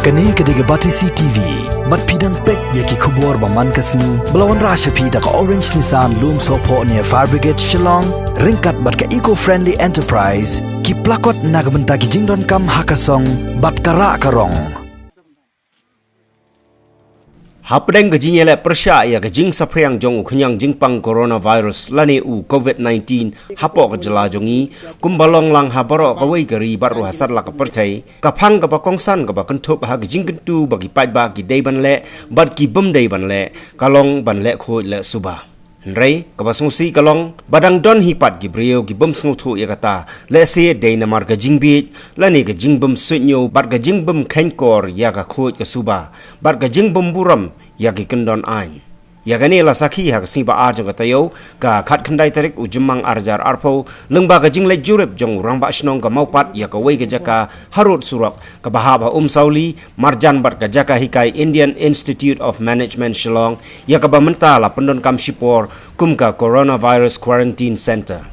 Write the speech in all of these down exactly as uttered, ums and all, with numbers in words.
Kane ka dei ka Batesi T V. Bad phi dang peit ïa ki khubor ba man ka sngi ba la wanrah sha phi da ka Orange Nissan Lumsohphoh near Fire Brigade Shillong, ryngkat bad ka Eco Friendly Enterprise, ki plakot na ka bynta ki jingdonkam ha ka song bad ka rah ka rong. Hapdeng ka jingïaleh pyrshah ïa ka jingsaphriang jong u khñiang jingpang coronavirus lane u covid nineteen hapoh ka jylla jong ngi, kumba long lang ha baroh kawei ka ri bad ruh ha satlak ka pyrthei, ka phang kaba kongsan kaba kynthup ha ka jingkyntu ba ki paidbah ki dei ban leh bad ki bym dei ban leh, ka long ban leh khuid leh suba. Hynrei kaba sngewsih ka long ba dang don hi pat ki briew ki bym sngewthuh ïa kata, lehse dei namar ka jingbieit lane ka jingbym suidñiew bad ka jingbym kheiñkor ïa ka khuid ka suba bad ka jingbym burom ïa ki kyndon aiñ. Ïa kane la sakhi ha ka sngi ba ar jong ka taïew, ka khatkhyndai tarik u Jymmang ar hajar arphew, lyngba ka jingleit jurip jong u Rangbah Shnong ka Mawpat ïa kawei ka jaka harud surok kaba hap ha Umsawli, marjan bad ka jaka hikai Indian Institute of Management Shillong, ïa kaba mynta la pyndonkam shipor kum ka Coronavirus Quarantine Center.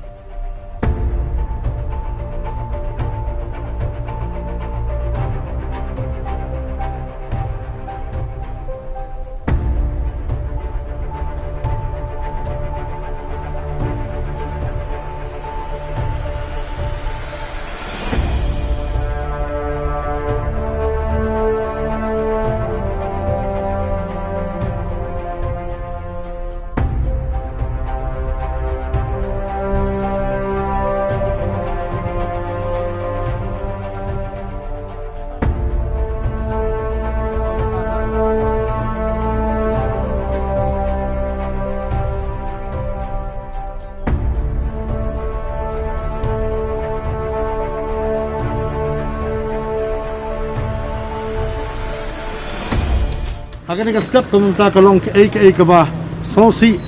Ha kane ka step ka mynta ka long kaei kaei kaba sngewsih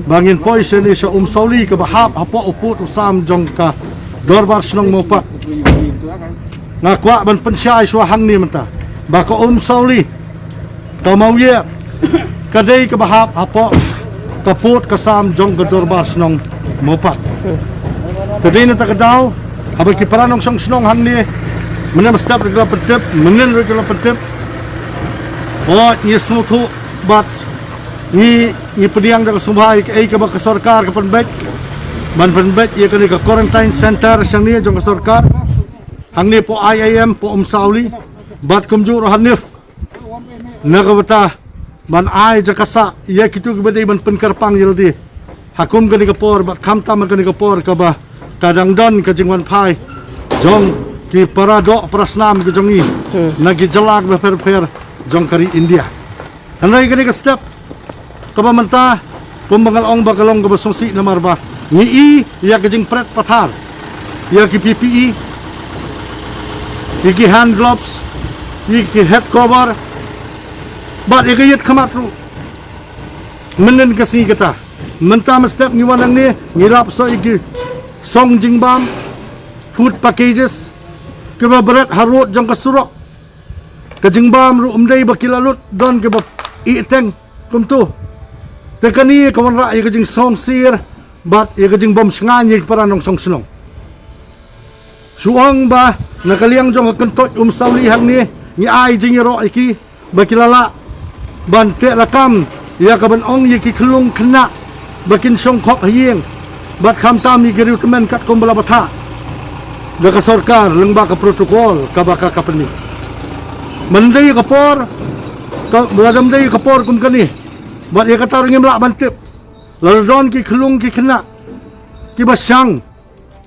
ba ngin poi shane sha Umsawli kaba hap hapoh u pud u sam jong ka Dorbar Shnong Mawpat. Nga kwah ban pynshai shuwa hangne mynta ba ka Umsawli, ka Mawïar, ka dei kaba hap hapoh ka pud ka sam jong ka Dorbar Shnong Mawpat. Te dei na kata ka daw, haba ki para nongshong shnong hangne, mynne mynstep ruh ki la pyntip, mynnin ruh ki la pyntip. Hooid, ngi sngewthuh bad ngi, ngi pdiang da ka sngewbha ïa kaei kaba ka sorkar ka pynbeit ban pynbeit ïa kane ka quarantine center shangne jong ka sorkar. Hangne hapoh I I M hapoh Umsawli bad kumjuh ruh hangne na ka bynta ban ai jaka sah ïa kito kiba dei ban pynkyrpang ïa lade ha kum kane ka por bad khamtam ha kane ka por kaba ka dang don ka jingwanphai jong ki para doh para snam ka jong ngi na ki jylla kiba pher pher jong ka ri India. Hynrei kane ka step kaba mynta, kumba nga la ong ba ka long kaba sngewsih namar ba ngi i ïa ka jingpret pathar ïa ki P P E, ïa ki hand gloves, ïa ki head cover bad ïa ka ïit khmat ruh. Mynnin ka sngi kata, mynta mynstep ngi wan hangne, ngi lap sha ïa ki song jingbam, food packages, kiba bret harud jong ka surok. Ka jingbam ruh ym dei ba ki la lut, don kiba ïeh teng kumto. Te kane ka wanrah ïa ka jingsngewsih bad ïa ka jingbymshngaiñ ïa ki para nongshong shnong. Shu ong ba na ka liang jong ka kyntoit Umsawli hangne ngi ai jingïaroh ïa ki ba ki la lah ban teh lakam ïa ka ban ong ïa ki khyllung khynnah ba kin shong khop ha ïing bad khamtam ïa ki riew tymmen katkum ba la bthah da ka sorkar lyngba ka protocol kaba ka company. Ban dei ka por ka, lada ym dei ka por kum kane bad ïa kata ruh ngim lah ban tip. Lada don ki khyllung ki khynnah kiba shang,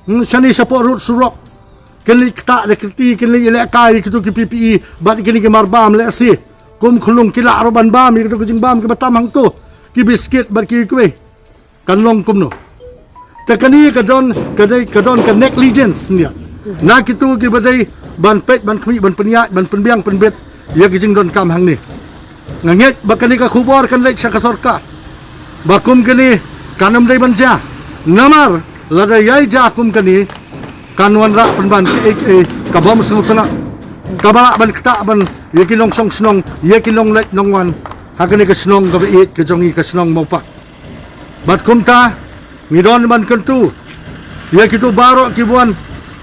hmm, shane shapoh rud surok, kin leit ktah da kti, kin leit lehkai ïa kito ki P P E bad kine ki marbam lehse kum khyllung, ki lah ruh ban bam ïa kito ki jingbam kiba tam hangto, ki biskit bad kiwei kiwei. Kan long kumno? Te kane ka don, ka dei, ka don ka negligence nia na kito kiba dei ban peit, ban khmih, ban pynïaid, ban pynbiang pynbit ïa ki jingdonkam hangne. Nga ngeit ba kane ka khubor kan leit sha ka sorkar ba kum kane kan ym dei ban jia. Namar lada ïai jia kum kane, kan wanrah pynban kaei kaei ka bym sngewtynnat, kaba lah ban ktah ban ïa ki nongshong shnong, ïa ki nongleit nongwan ha kane ka shnong kaba ïeit ka jong ngi, ka shnong Mawpat. Bad kumta ngi don ban kyntu ïa kito baroh kiba wan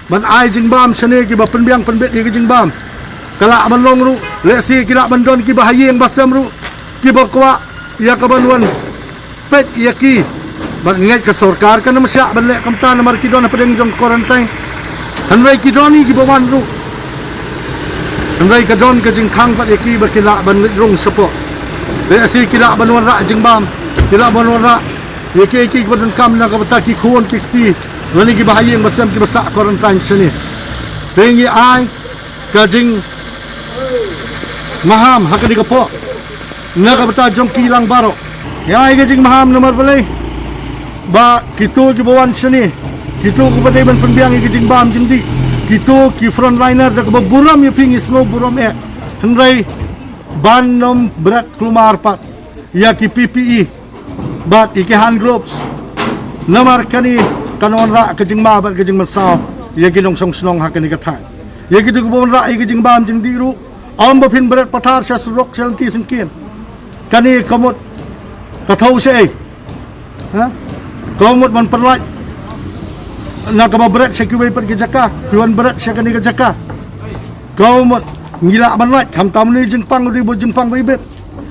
ban ai jingbam shane, kiba pynbiang pynbit ïa ki jingbam, Ka lah ban long ruh, lehse ki lah ban don kiba ha ïing ba sem ruh kiba kwah ïa ka ban wan peit ïa ki. Bad ngeit ka sorkar kan ym shah ban leh kumta namar ki don hapdeng jong quarantine. Hynrei ki don hi kiba wan ruh. Hynrei ka don ka jingkhang pat ïa ki ba ki lah ban leit rung shapoh. Lehse ki lah ban wanrah jingbam, ki lah ban wanrah ïa kiei kiei kiba donkam na ka bynta ki khun ki kti lane kiba ha ïing ba sem kiba sah quarantine shane. Te ngi ai ka jingmaham ha kane ka por na ka bynta jong ki lang baroh. Ngi ai ka jingmaham namar balei ba kito kiba wan shane, kito kiba dei ban pynbiang ïa ka jingbam jingdih, kito ki frontliner da kaba burom ïa phi ngi sngew burom eh. Hynrei ban ym bret kulmar pat ïa ki P P E bad ïa ki hand gloves. Namar kane kan wanrah ka jingma bad ka jingmynsaw ïa ki nongshong shnong ha kane ka thaiñ. Ïa kito kiba wanrah ïa ka jingbam jingdih ruh, ym ba phin bret pathar sha surok sha lynti syngkien. Kane ka mut ka thaw shaei? Ha? Ka mut ban pynlait na kaba bret sha kiwei pat ki jaka, ki wan bret sha kane ka jaka. Ka mut ngi lah ban lait, khamtam une jingpang u dei ba jingpang ba ibit.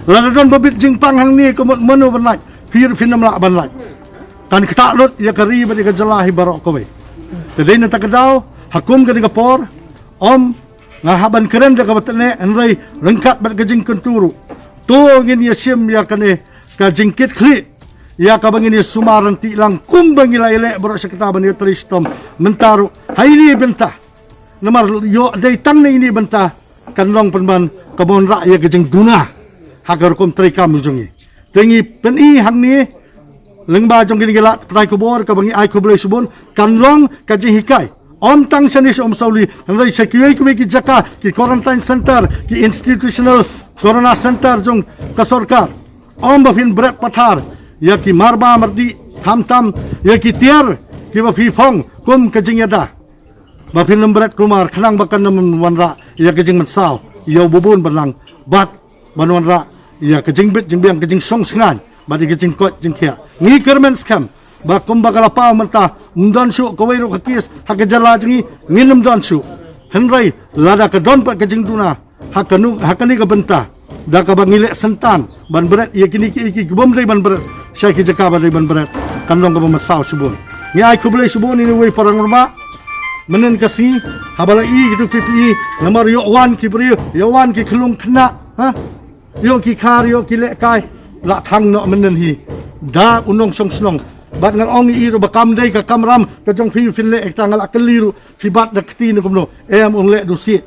Lada don ba bit jingpang hangne ka mut mano ban lait? Phi ruh phin ym lah ban lait. Kan ktah lut ïa ka ri bad ïa ka jylla hi baroh kawei. Te dei na kata ka daw, ha kum kane ka por, ym nga hap ban kren da kaba tynneh, hynrei ryngkat bad ka jingkyntu ruh, to ngin ïa shim ïa kane ka jingkitkhlieh ïa kaba ngin ïa sumar ryntih lang kumba ngi la ïaleh baroh shi katta ban ïatrei shitom mynta ruh ha ine i bynta. Namar ïoh dei tang na ine i bynta kan long pynban kaba wanrah ïa ka jingduna ha ka rukom treikam jong ngi. Te ngi pyni hangne lyngba jong kine ki lad pathai khubor kaba ngi ai khublei shibun, kan long ka jinghikai ym tang shane sha Umsawli, hynrei sha kiwei kiwei ki jaka, ki quarantine center, ki institutional corona center jong ka sorkar. Ym ba phin bret pathar ïa ki marba mardih, khamtam ïa ki tiar kiba phi phong kum ka jingïada. Ba phin ym bret kulmar khnang ba kan ym wanrah ïa ka jingmynsaw ïa u babun balang bad ban wanrah ïa ka jingbit jingbiang, ka jingsngewsih bad ïa ka jingkoit jingkhiah. Ngi kyrmen skhem ba kumba ka la paw mynta, ym don shuh kawei ruh ka kes ha ka jylla jong ngi, ngin ym don shuh. Hynrei lada ka don pat ka jingduna ha kanu, ha kane ka bynta, da kaba ngi leh syntan ban bret ïa kine kiei kiei kibym dei ban bret sha ki jaka ba dei ban bret, kan long kaba mynsaw shibun. Ngi ai khublei shibun ïa uwei u para rangbah mynnin ka sngi, haba la i kito P P E, namar ïoh wan ki briew, ïoh wan ki khyllung khynnah, ha? Ïoh ki khar, ïoh ki lehkai, la thang noh mynnin hi da u nongshong shnong. Bad ngan ong ïa i ruh ba kam dei ka kamram ka jong phi phin leh, ïa kata nga la kylli ruh, phi bat da kti ne kumno, em, un leh dusih.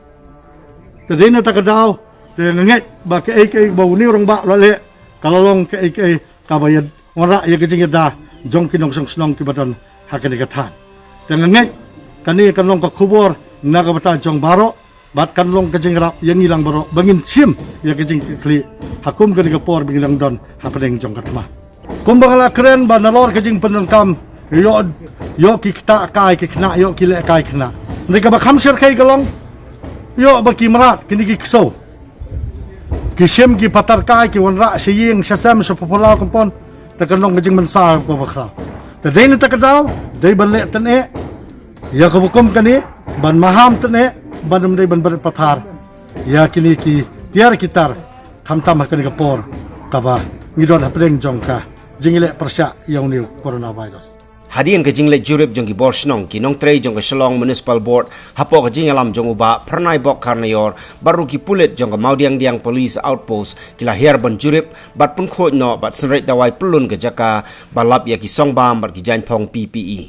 Te dei na kata ka daw, te nga ngeit ba kaei kaei ba une u rangbah u la leh, ka la long kaei kaei kaba ïa wanrah ïa ka jingïada jong ki nongshong shnong kiba don ha kane ka thaiñ. Te nga ngeit kane kan long ka khubor na ka bynta jong baroh, bad kan long ka jingïarap ïa ngi lang baroh ba ngin shim ïa ka jingkitkhlieh ha kum kane ka por ba ngi dang don hapdeng jong ka thma. Kumba nga la kren ba nalor ka jingpyndonkam, ïoh, ïoh ki ktah kai ki khynnah, ïoh ki lehkai khynnah. Hynrei kaba kham shyrkhei ka long, ïoh ba ki mrad, kine ki ksew, ki shim ki patar kai, ki wanrah sha ïing sha sem, sha phyllaw compound, te kan long ka jingmynsaw kaba khraw. Te dei na kata ka daw, dei ban leh tynneh ïa kaba kum kane, ban maham tynneh, ban ym dei ban bret pathar ïa kine ki tiar ki tar, khamtam ha kane ka por kaba ngi don hapdeng jong ka jingïaleh pyrshah ïa une u coronavirus. Hadien ka jingleit jurip jong ki bor shnong, ki nongtrei jong ka Shillong Municipal Board hapoh ka jingïalam jong u Bah Pyrnai Bok Karnaior bad ruh ki pulit jong ka Mawdiangdiang Police Outpost ki la hiar ban jurip bad pynkhuid noh bad synreit dawai pyllun ka jaka ba lap ïa ki songbam bad ki jaiñphong P P E.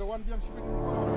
Wan biang shibit.